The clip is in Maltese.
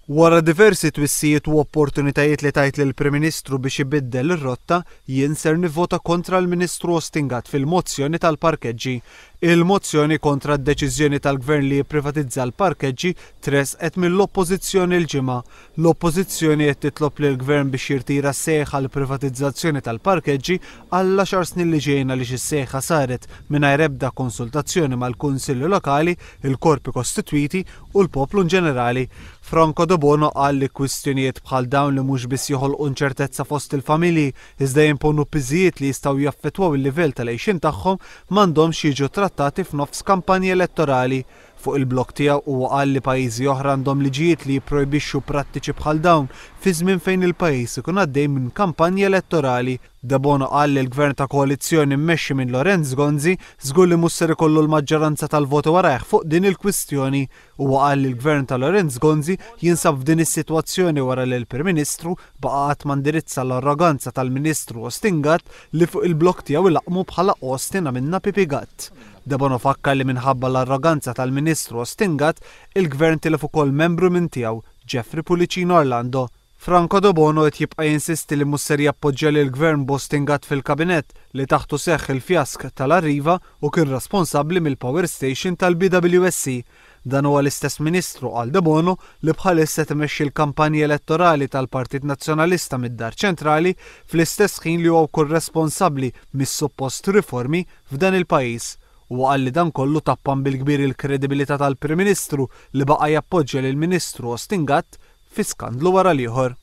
Wara diversi twissijiet u opportunitajiet li tajt lill-Prim Ministru biex ibiddel ir-rotta, jien ser nivvota kontra l-Ministru Austin Gatt fil-mozzjoni tal-parkeġġi. Il-mozzjoni kontra d-deċiżjoni tal-Gvern li jipprivatizza l-parkeġġi tressqet mill-Oppożizzjoni l-Ġimgħa. L-Oppożizzjoni qed titlob lill-Gvern biex jirtira s-sejħa għall-privatizzazzjoni tal-parkeġġi għall-għaxar snin li ġejjin għaliex is-sejħa saret mingħajr ebda konsultazzjoni mal-Kunsilli Lokali, il-korpi kostitwiti u l-poplu inġenerali. Franco Debono qal li kwistjonijiet bħal dawn li mhux biss joħolqu inċertezza fost il-familji, iżda jimponu piżijiet li jistgħu jaffettwaw il-livell tal-għixien tagħhom m'għandhomx jiġu trattati f'nofs kampanja elettorali. Fuq il-blog tiegħu huwa qal li pajjiżi oħra għandhom liġijiet li jipprojbixxu prattiċi bħal dawn fi żmien fejn il-pajjiż ikun għaddej minn kampanja elettorali. Debono qal li l-Gvern ta' koalizzjoni mmexxi minn Lorenz Gonzi żgur li mhux ser ikollu l-maġġoranza tal-voti warajh fuq din il-kwistjoni. Huwa qal li l-Gvern ta' Lorenz Gonzi jinsab f'din is-sitwazzjoni wara li l-Prim Ministru baqa' qatt ma ndirizza l-arroganza tal-Ministru Austin Gatt li fuq il-blog tiegħu ilaqqmu bħala Austin għamilna pipi Gatt. Debono fakkar li minħabba l-arroganza tal-Ministru Austin Gatt, il-Gvern tilef ukoll membru minn tiegħu, Jeffrey Pullicino Orlando. Franco Debono qed jibqa' jinsisti li mhux ser jappoġġja lill-Gvern b'Austin Gatt fil-Kabinett li taħtu seħħ il-fjask tal-Arriva u kien responsabbli mill-power station tal-BWSC. Dan huwa l-istess Ministru, qal Debono, li bħalissa qed imexxi l-kampanja elettorali tal-Partit Nazzjonalista mid-Dar Ċentrali fl-istess ħin li huwa wkoll responsabbli mis-suppost riformi f'dan il-pajjiż. Huwa qal li dan kollu tappan bil-kbir il-kredibilità tal-Prim Ministru li baqa' jappoġġja lill-Ministru Austin Gatt fi skandlu wara l-ieħor.